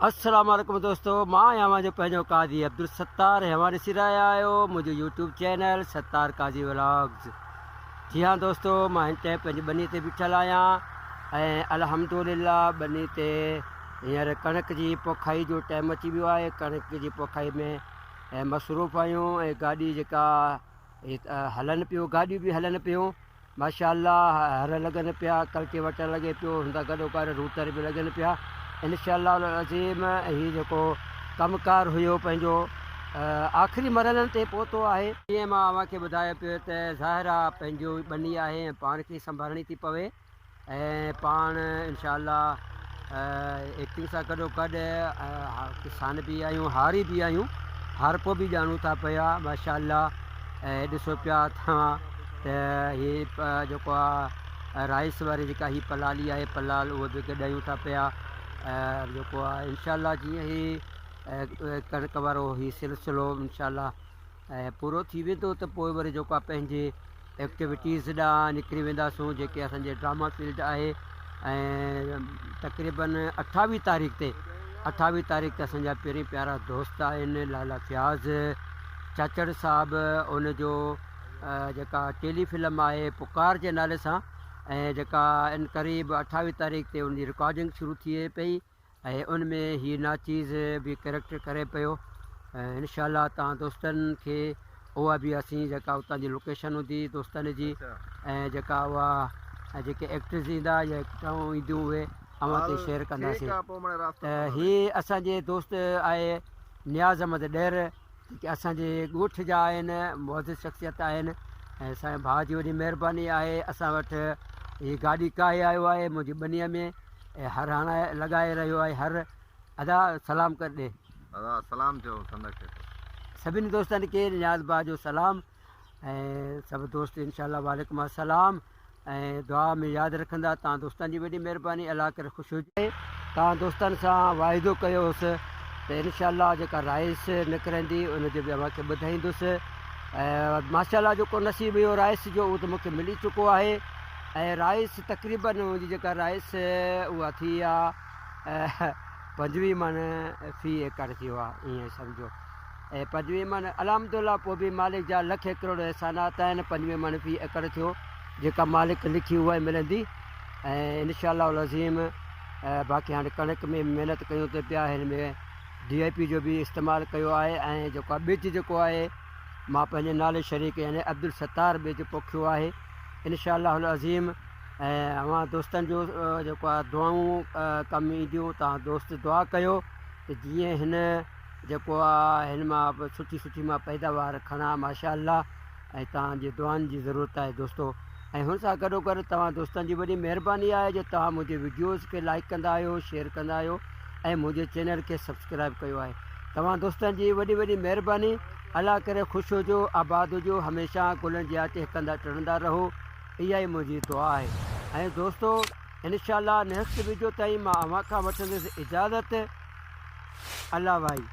السلام عليڪم دوستو مان آهيان اوهان جو پنهنجو قاضي عبدالستار ۽ اوهان ڏسي رهيا آهيو منهنجو YouTube channel Sattar Qazi vlogs جي ها دوستو مان هن ٽائيم پنهنجي ٻني تي بيٺل آهيان ۽ الحمدلله ٻني تي هينئر ڪڻڪ جي پوکائي جو ٽائيم اچي ويو آهي ڪڻڪ جي پوکائي ۾ مصروف آهيون ۽ گاڏي جيڪا هلن پيو گاڏيون به هلن پيون ماشاء الله هر لڳن پيا ڪلٽي وٽر لڳي پيو هن سان گڏو گڏ روٽر به لڳن پيا انشاء الله العظيم هي جيڪو ڪم ڪار هيو پنهنجو آخري مرحلن تي پهتو آهي. جيئن مان اوهان کي ٻڌايو پيو ته ظاهر آ پنهنجو ٻني آهي ۽ پاڻ کي سنڀالڻي ٿي پوي ۽ پاڻ انشاء الله ايڪٽنگ سان گڏو گڏ ڪسان به آهيون هاري به آهيون هارپو به ڄاڻون ٿا پيا ماشاء الله ۽ ڏسو پيا توهان ته هي جيڪو آ رائس واري جيڪا هي پلالي آهي پلال اهو به گڏايون ٿا پيا جيڪو آ انشاء الله جيئن هي ڪڻڪ وارو هي سلسلو انشاء الله ۽ پورو ٿي ويندو ته پوء وري جيڪو آ پنهنجي ايڪٽيوٽيز ڏانهن نڪري وينداسون جيڪي اسان جي ڊراما فيلڊ آهي ۽ تقريبن اٺاويهه تاريخ تي اٺاويهه تاريخ تي اسان جا پهرين پيارا دوست آهن لالا فياض چاچڙ صاحب ان جو جيڪا ٽيلي فلم آهي پڪار جي نالي سان ۽ جيڪا ان قريب اٺاويهه تاريخ تي ان جي رڪارڊنگ شروع ٿئي پئي ۽ ان ۾ هي ناچيز به ڪيريڪٽر ڪري پيو ۽ انشاء الله تان دوستن کي اها به اسين جيڪا اتان جي لوڪيشن هوندي دوستن جي ۽ جيڪا اها جيڪي ايڪٽرز ايندا يا ايڪٽرون اينديون اهي اوهان تي شيئر ڪنداسين ته هي اسان جي دوست آهي نياز احمد ڏهر جيڪي اسان جي ڳوٺ جا آهن معزز شخصيت آهن ۽ سائين ڀاء جي وڏي مهرباني آهي اسان وٽ هي گاڏي ڪاهي آيو آهي منهنجي ٻنيء ۾ ۽ هر هاڻي لڳائي رهيو آهي هر ادا سلام ڪر ڏي. ادا سلام چئو سندڪ کي. سڀني دوستن کي نياز ڀاء جو سلام ۽ سڀ دوست انشاء الله وعليڪم السلام ۽ دعا ۾ ياد رکندا توهان دوستن جي وڏي مهرباني الله ڪري خوش هجي. توهان دوستن سان واعدو ڪيو هوس ته انشاء الله جيڪا رائس نڪرندي ان جو به اوهان کي ٻڌائيندس ۽ ماشاء الله جيڪو نصيب هيو رائس جو اهو ته مونکي ملي چڪو آهي ۽ رائس تقريبن منهنجي جيڪا رائس اها ٿي آ 25 مڻ في ايڪڙ ٿيو آ ائين سمجهو ۽ 25 مڻ الحمد الله پوء به مالڪ جا لکين ڪروڙ احسانات آهن 25 مڻ في ايڪڙ ٿيو جيڪا مالڪ لکي اها ئي ملندي ۽ انشاء الله العظيم باقي هاڻي ڪڻڪ ۾ محنت ڪيون ته پيا هن ۾ ڊي I پي جو به استعمال ڪيو آهي ۽ جيڪو ٻج جيڪو آهي مان پنهنجي نالي شريڪ يعني عبدالستار ٻج پوکيو آهي انشاء الله العظيم ۽ اوهان دوستن جو جيڪو آهي دعائون ڪم اينديون تان دوست دعا ڪيو ته جيئن هن جيڪو آهي هن مان سٺي سٺي مان پيداوار کڻان ماشاء الله ۽ توهان جي دعائن جي ضرورت آهي دوستو ۽ هن سان گڏو گڏ توهان دوستن جي وڏي مهرباني آهي جو توهان منهنجي وڊيوز کي لائڪ ڪندا آهيو شيئر ڪندا آهيو ۽ منهنجي چينل کي سبسڪرائب ڪيو آهي توهان دوستن جي وڏي وڏي مهرباني الله ڪري خوش هجو آباد هجو هميشه گلن جي ٽهڪندا ٽڙندا رهو اها ئي منهنجي دعا آهي ۽ دوستو انشاء الله نيڪسٽ وڊيو تائين مان اوهان کان وٺندس اجازت الله وائي.